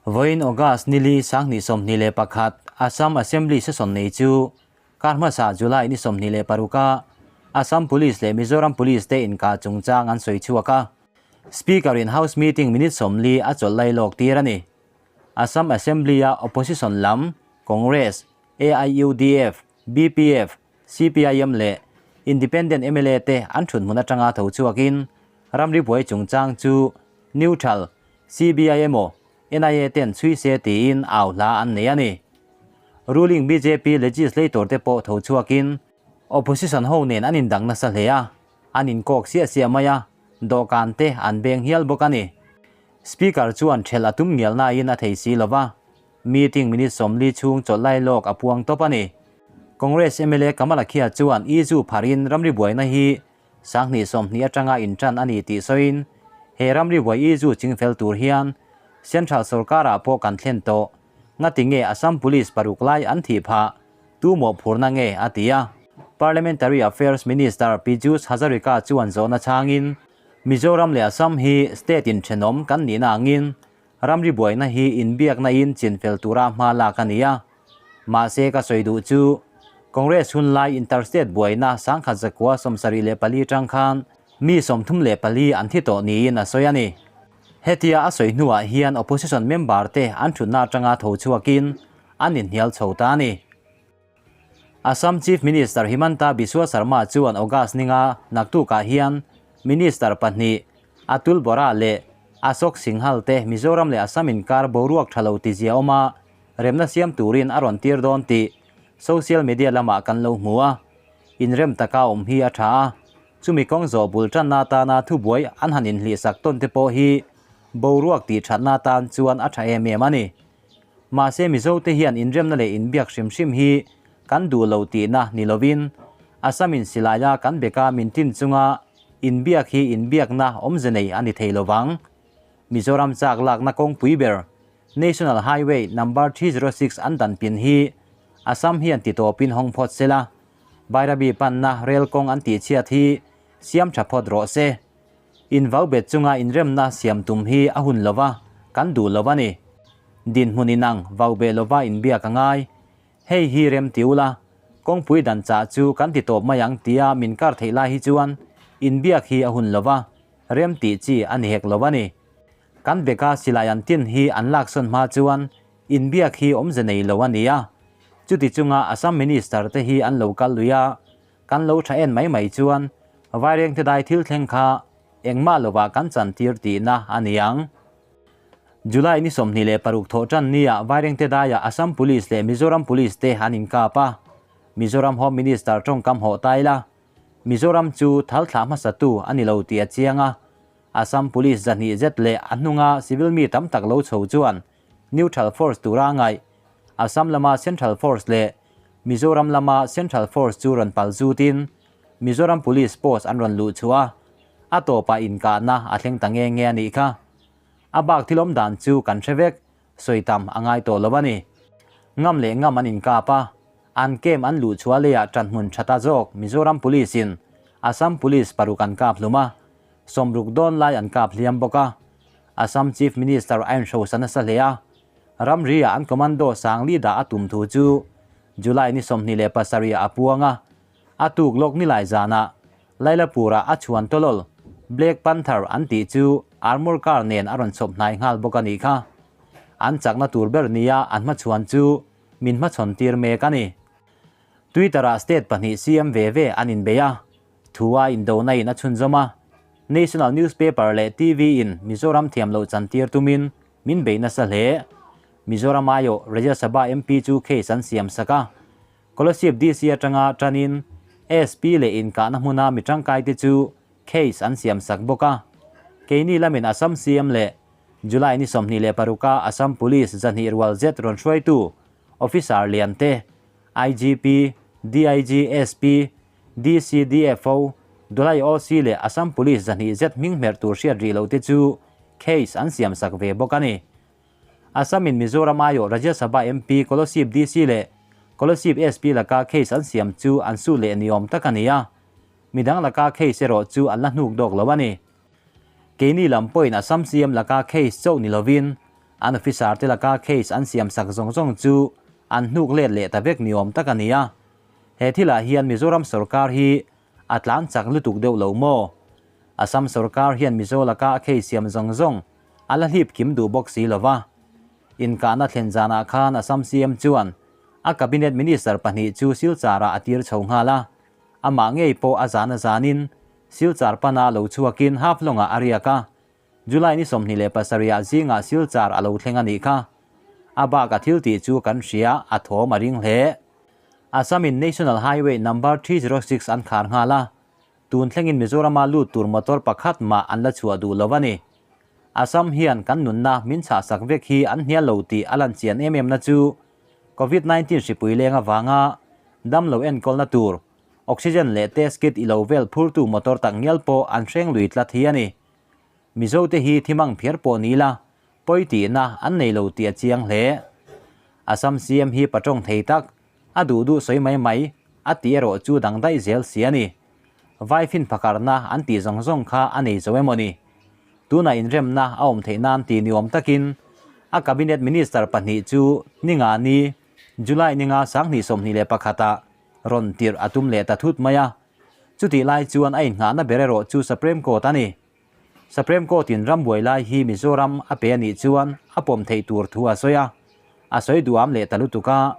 Vawiin August nili 2021 Assam Assembly session nei chu kar hmasa July ni 26 a Assam Police leh Mizoram Police te inkah chungchang an sawi chhuak a. Speaker in House meeting minute 40 a chawlh lai lawk tir a ni. Assam Assembly a opposition lam Congress, AIUDF, BPF, CPIM leh Independent mla te an thut hmun atanga tho chhuakin ramri buai chungchang chu neutral, CBI emaw NIA ten chhui se tiin au hla an nei a ni. Ruling bjp legislator te pawh tho chhuakin opposition ho nen an indang nasa hle a, an inkawk siah siah mai a, dawhkan te an beng hial bawk a ni. Speaker chuan thelh a tum ngial nain a thei si lova, Meeting minute 40 chhung chawlh lai lawk a puang tawp a ni. Congress mla Kamal Akhia chuan Izu pharin ramri buaina hi 2020 atanga intan a ni tih sawiin he ramri buai Izu chingfel tur hian Central sorkarah pawh kan thlen tawh. Ngati nge Assam Police paruk lai an thih phah? Tu mawhphurna nge? a ti a. Parliamentary Affairs Minister Pijush Hazarika chuan zawhna chhangin Mizoram leh Assam hi state inthenawm kan nihna angin Ramri buaina hi inbiakna in chinfel tura hma lak a ni a. Mahse ka sawi duh chu Congress hun lai interstate buaina 1974 tang khan mi 34 an thi tawh niin a sawi a ni. Hetia a sawi hnuah hian opposition member te an thutna atanga tho chhuakin an inhnial chho ta a ni. Assam Chief Minister Himanta Biswa Sarma chuan August ninga naktukah hian Minister pahnih Atul Bora leh Ashok Singhal te Mizoram leh Assam inkar boruak tha lo tizia awma remna siam turin a rawn tir dawn tih social media lamah kan lo hmu a. Inrem taka awm hi a tha a, chumi kawng zawh bul tanna atana thubuai an han inhlihsak tawn te pawh hi boruak tih thatna atan chuan a tha em em a ni. Mahse Mizo te hian inremna leh inbiak hrim hrim hi kan duh lo tihna ni lovin Assam in silaia kan beka min tin chunga inbiak hi inbiakna awmze nei a ni thei lovang. Mizoram chak lakna kawngpui ber National Highway Number 306 an dan pin hi Assam hian ti tawpin hawng phawt sela, Bairabi panna rel kawng an tihchhiat hi siam tha phawt rawh se. Invau bet chunga inremna siam tum hi a hun lova, kan duh lo a ni. Dinhmun inang vau beh lova inbiak a ngai. Hei hi rem ti ula, kawngpui dan chah chu kan ti tawp mai ang tia min kar theih lai hi chuan inbiak hi a hun lova, rem tih chi a ni hek lo a ni. Kan beka silai an tin hi an laksawn hma chuan inbiak hi awmze nei lo a ni a. Chuti chunga Assam Minister te hi an lo kal lui a, Kan lo tha en mai mai chuan Vairengte dai thil thleng kha engmah lovah kan chantir tihna a ni ang. July ni 26 thawh tan nia Vairengte daiah Assam Police leh Mizoram Police te an inkap a. Mizoram Home Minister tawngkam hawh ta ila, Mizoram chu thal thlah hmasatu a ni lo tih a chiang a. Assam Police 200 zet leh a hnunga civil mi tam tak lo chho chuan Neutral Force tura ngaih Assam lama Central Force leh Mizoram lama Central Force chu rawn pal zutin Mizoram Police post an rawn luh chhuah a, a tawpah inkahna a thleng ta nge nge a nih kha. A bak thil awm dan chu kan hre vek, sawi tam a ngai tawh lo a ni. Ngam leh ngam an inkap a, an camp an luh chhuah leiah ṭanhmun ṭha ta zawk Mizoram Police in Assam Police paruk an kap hlum a, 60 dawn lai an kap hliam bawk a. Assam Chief Minister a inhrosa nasa hle a, Ramri-ah an commando sang li dah a tum thu chu July ni 27 ah a puang a, a tuk lawk ni lai zanah Lailapur-ah a chhuan tawlawl Black Panther an tih chu armour car nen a rawn chhawp hnai nghal bawk a nih kha. An chakna tur ber nia an hmachhuan chu min hmachhawn tir mek a ni. Twitter-ah state pahnih CM ve ve an inbei a, thu a indona in a chhunzawm a, National newspaper leh TV in Mizoram thiam loh chantir tumin min bei nasa hle. Mizoram aiawh Rajya Sabha MP chu case an siam sak a. Kolasib DC atanga tanin SP leh inkahna hmuna mi tangkaite chu case an siam sak bawk a. Keini lamin Assam CM leh July ni 26 a Assam Police 200 rual zet rawn hruaitu Officer lian te, IGP, DIG, SP, DC, DFO, Dulai OC leh Assam Police 200 zet hming hmerh tur hriat rih loh te chu case an siam sak ve bawk a ni. Assam in Mizoram aiawh Rajya Sabha MP Kolasib DC leh Kolasib SP laka case an siam chu an su leh ni awm tak a ni a, midang laka case erawh chu an la hnuk dawk lo a ni. Keini lam pawhin Assam CM laka case chauh ni lovin An officer te laka case an siam sak zawng zawng chu an hnuk let leh ta vek ni awm tak a ni a. He thilah hian Mizoram sorkar hi a tlan chak lutuk deuh lo maw? Assam sorkar hian Mizo laka a case siam zawng zawng a la hlip kim duh bawk si lo va. Inkahna thlen zanah khan Assam CM chuan a cabinet minister pahnih chu Silchar-ah a tir chho nghal a. Amah ngei pawh a zan a zanin Silchar pana lo chhuakin Haflong-ah a riak a. July ni 27 ah zingah Silchar a lo thleng a nih kha. A bak a thil tih chu kan hria, a thawm a ring hle. Assam in National Highway number 306 an khar nghal a, tun thlengin Mizorama lut tur motor pakhat mah an la chhuah duh lo a ni. Assam hian kan nunna min chhahsak vek hi an hnial lo tih a lan chian em em na chu Covid 19 hripui leng avanga damlo enkawlna tur oxygen leh test kit i lo vel phurtu motor tak ngial pawh an hreng lui tlat hi a ni. Mizo te hi thimang phiar pawh ni ila, pawi tihna an nei lo tih a chiang hle. Assam CM hi patawng thei tak, a duh duh sawi mai mai, a tih erawh chu dang daih zel si a ni. Vai fin phakarna an tih zawng zawng kha a nei zo emaw ni? Tunah inremna a awm theih nan ti ni awm takin a cabinet minister pahnih chu ninga ni, July ninga 2021 ah rawn tirh a tum leh ta thut mai a. Chutih lai chuan a inngahna ber erawh chu Supreme Court a ni. Supreme Court in rambuai lai hi Mizoram a pe a nih chuan a pawm theih tur thu a sawi a. A sawi duham leh ta lutuk a,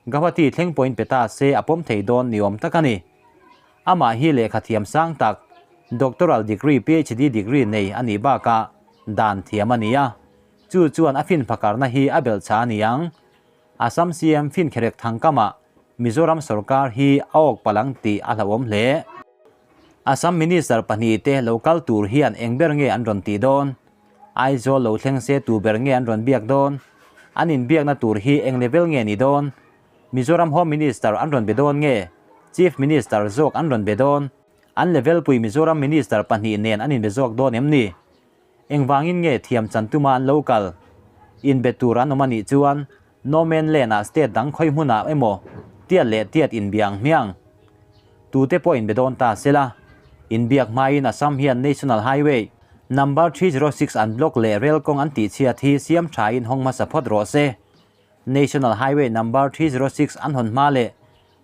Gauhati thleng pawhin pe ta se a pawm thei dawn ni awm tak a ni. Amah hi lehkha thiam sang tak, Doctoral degree, PhD degree nei a nih bakah dan thiam a ni a. Chu chuan a fin phakarna hi a belh chah a ni ang. Assam CM Finkherek Thangkama Mizoram sorkar hi a awk palh ang tih a hlauhawm hle. Assam Minister pahnih te lo kal tur hian eng ber nge an rawn tih dawn? Aizawl lo thleng se tu ber nge an rawn biak dawn? An inbiakna tur hi eng level nge ni dawn? Mizoram Home Minister an rawn be dawn nge? Chief Minister zawk an rawn be dawn? An level pui Mizoram Minister pahnih nen an inbe zawk dawn em ni? Engvangin nge thiam chan tuma an lo kal? Inbe tur an awm a nih chuan No Man Land ah state dang khawi hmunah emaw tiat leh tiat inbia ang hmiang. Tute pawh inbe dawn ta sela. Inbiak hmain Assam hian National Highway Number 306 an block leh rel kawng an tihchhiat hi siam thain hawng hmasa phawt rawh se. National Highway Number 306 an hawn hma leh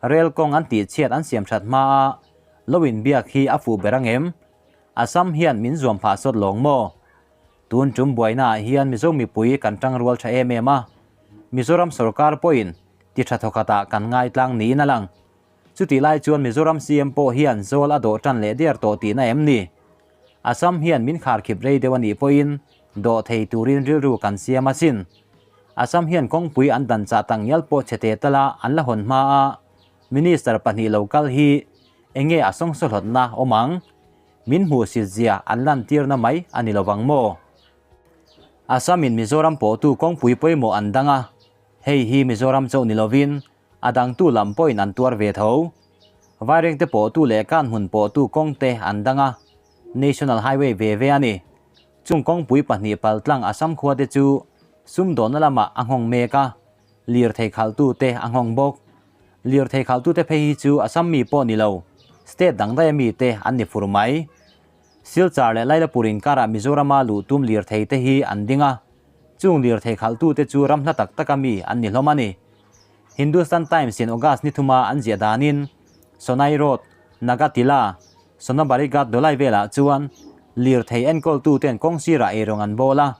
rel kawng an tihchhiat an siam that hma a lo inbiak hi a fuh ber angem? Assam hian min zuam phah sawt lawng maw? Tun tum buaina ah hian Mizo mipui kan tang rual tha em em a, Mizoram sorkar pawhin ti tha thawkhat ah kan ngai tlang niin a lang. Chutih lai chuan Mizoram CM pawh hian zawl a dawh tan leh der tawh tihna em ni? Assam hian min kharkhip rei deuh a nih pawhin dawh thei turin rilru kan siam asin. Assam hian kawngpui an dan chah tak ngial pawh chhe teh tala an la hawn hma a, Minister pahnih lo kal hi enge a sawngsawhlawtna awm ang? Min hmuhsit zia an lantirna mai a ni lovang maw? Assam in Mizoram pawhtu kawngpui pawimawh an dang a, hei hi Mizoram chauh ni lovin a dangtu lam pawhin an tuar ve tho. Vairengte pawhtu leh Kanhmun pawhtu kawngte an dang a, National Highway ve ve a ni. Chung kawngpui pahnih paltlang Assam khua te chu sumdawnna lamah a nghawng mek a, lirthei khalhtute a nghawng bawk. Lirthei khalhtute phei hi chu Assam mi pawh ni lo, state dang daia mite an ni fur mai. Silchar leh Lailapur inkarah Mizorama luh tum lirthei te hi an ding a, chung lirthei khalhtute chu ram hla tak taka mi an ni hlawm a ni. Hindustan Times in August ni thuma an ziah danin Sonai Road, Nagatila, Sonabarigat Dolai velah chuan lirthei enkawltuten kawng sirah eirawng an bawl a,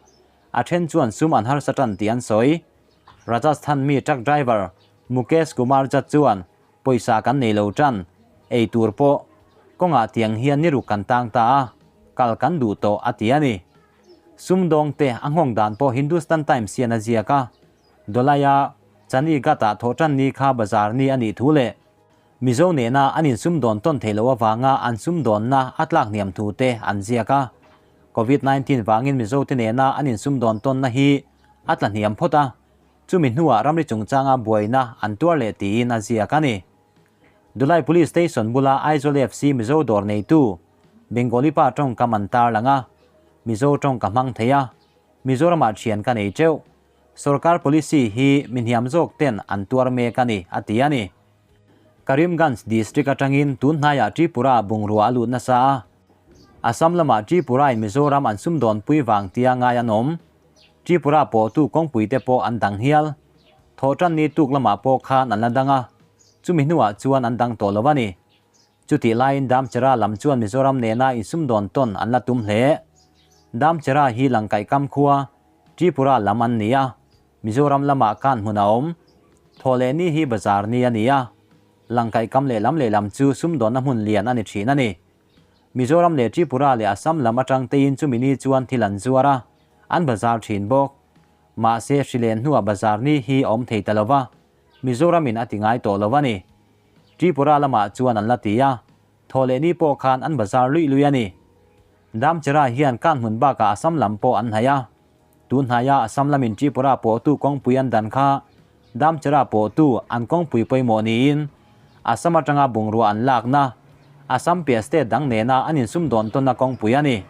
a then chuan sum an harsa tan tih an sawi. Rajasthan mi truck driver Mukesh Kumar Jat chuan pawisa kan nei lo tan, ei tur pawh kawngah tiang hian ni ruk kan tang ta a, kal kan duh tawh a ti a ni. Sumdawng te a nghawng dan pawh Hindustan Times hian a ziak a, Dolai-a Chani Ghat-ah thawhtan ni kha bazar ni a nih thu leh Mizo nena an insumdawn tawn theih loh avanga an sumdawnna a tlak hniam thu te an ziak a. Covid 19 vangin Mizo te nena an insumdawn tawnna hi a tla hniam phawt a, chumi hnuah ramri chungchanga buaina an tuar leh tiin a ziak a ni. Dulai Police Station bula Aizawl FC Mizo dawr neitu Bengali pa tawngkam an tarlang a, Mizo tawng ka hmang thei a, Mizoramah thian ka nei teuh. Sorkar policy hi mi hniam zawk ten an tuar mek a ni, a ti a ni. Karimganj district atangin tun hnaiah Tripura bungrua a lut nasa a, Assam lamah Tripura in Mizoram an sumdawnpui vang tia ngai an awm. Tripura pawhtu kawngpui te pawh an dang hial. Thawhtanni tuk lamah pawh khan an la dang a, chumi hnuah chuan an dang tawh lo a ni. Chutih laiin Damchera lam chuan Mizoram nena insumdawn tawn an la tum hle. Damchera hi Langkaih kam khua, Tripura lam an ni a, Mizoram lamah kan hmun a awm. Thawhlehni hi bazar ni a ni a, Langkaih kam lehlam lehlam chu sumdawnna hmun lian a ni thin a ni. Mizoram leh Tripura leh Assam lam atang tein chumi ni chuan thil an zuar a, an bazar thin bawk. Mahse, hrilen hnuah bazar ni hi a awm thei ta lo va, Mizoramin a ti ngai tawh lo a ni. Tripura lamah chuan an la ti a, thawhlehni pawh khan an bazar luih luih a ni. Damchera hian kan hmun bakah Assam lam pawh an hnaih a. Tun hnaia Assam lamin Tripura pawhtu kawngpui an dan kha Damchera pawhtu an kawngpui pawimawh niin Assam atanga bungrua an lakna, Assam piah state dang nena an insumdawn tawnna kawngpui a ni.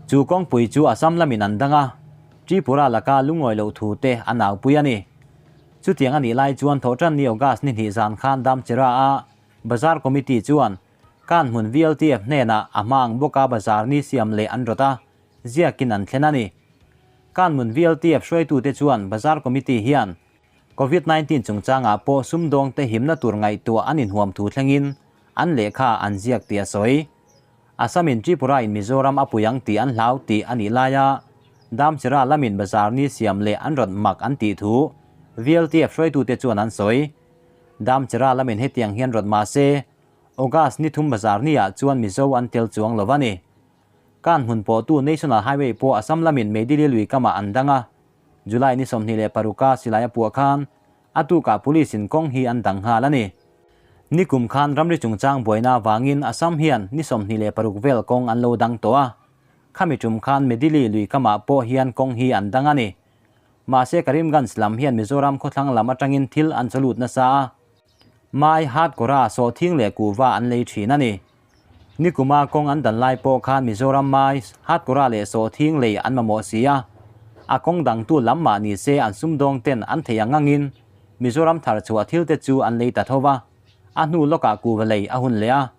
Chu kawngpui chu Assam lamin an dang a, Tripura laka lungawi loh thu te an aupui a ni. Chutiang a nih lai chuan Thawhtanni August ni hnih zan khan Damchera a Bazar Committee chuan kan hmun VLTF hnenah a hma ang bawka bazar ni siam leh an rawt a, ziakin an thlen a ni. Kan hmun VLTF hruaitute chuan Bazar Committee hian Covid 19 chungchangah pawh sumdawngte himna tur ngaihtuah an inhuam thu thlengin an lehkha an ziak tih a sawi. Assam-in Tripura-in Mizoram a pui ang tih an hlau tih a nih laia Damchera lamin bazar ni siam leh an rawn mak an tih thu VLTF hruaitute chuan an sawi. Damchera lamin hetiang hian rawn mah se, August ni thum bazar niah chuan Mizo an tel chuang lo a ni. Kan hmun pawhtu National Highway pawh Assam lamin Meidili lui kamah an dang a, July ni 26 a silai a puah khan a tukah police in kawng hi an dang nghal a ni. Nikum khan ramri chungchang buaina avangin Assam hian ni 26 vel kawng an lo dang tawh a, khami tum khan Medili lui kamah pawh hian kawng hi an dang a ni. Mahse Karimganj lam hian Mizoram khawthlang lam atangin thil an chawlut nasa a, Mai, Hatkawra, Sawhthing leh Kuhva an lei thin a ni. Nikuma kawng an dan lai pawh khan Mizoram Mai, Hatkawra leh Sawhthing lei an mamawh si a, a kawng dangtu lam mah ni se an sumdawng ten an thei ang angin Mizoram thar chhuah thil te chu an lei ta tho va, a hnu lawkah kuhva lei a hun leh a.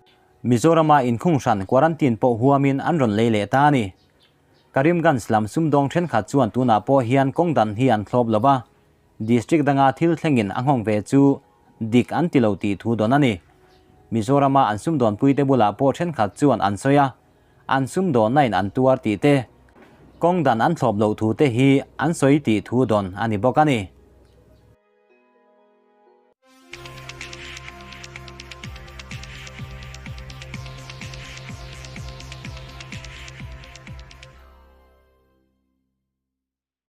Mizorama inkhung hran quarantine pawh huamin an rawn lei leh ta a ni. Karimganj lam sumdawng thenkhat chuan tunah pawh hian kawng dan hi an thlawp lo va, District danga thil thlengin a nghawng ve chu dik an ti lo tih thu dawn a ni. Mizorama an sumdawnpuite bulah pawh thenkhat chuan an sawi a, an sumdawnna in an tuar tih te, kawng dan an thlawp loh thu te hi an sawi tih thu dawn a ni bawk a ni.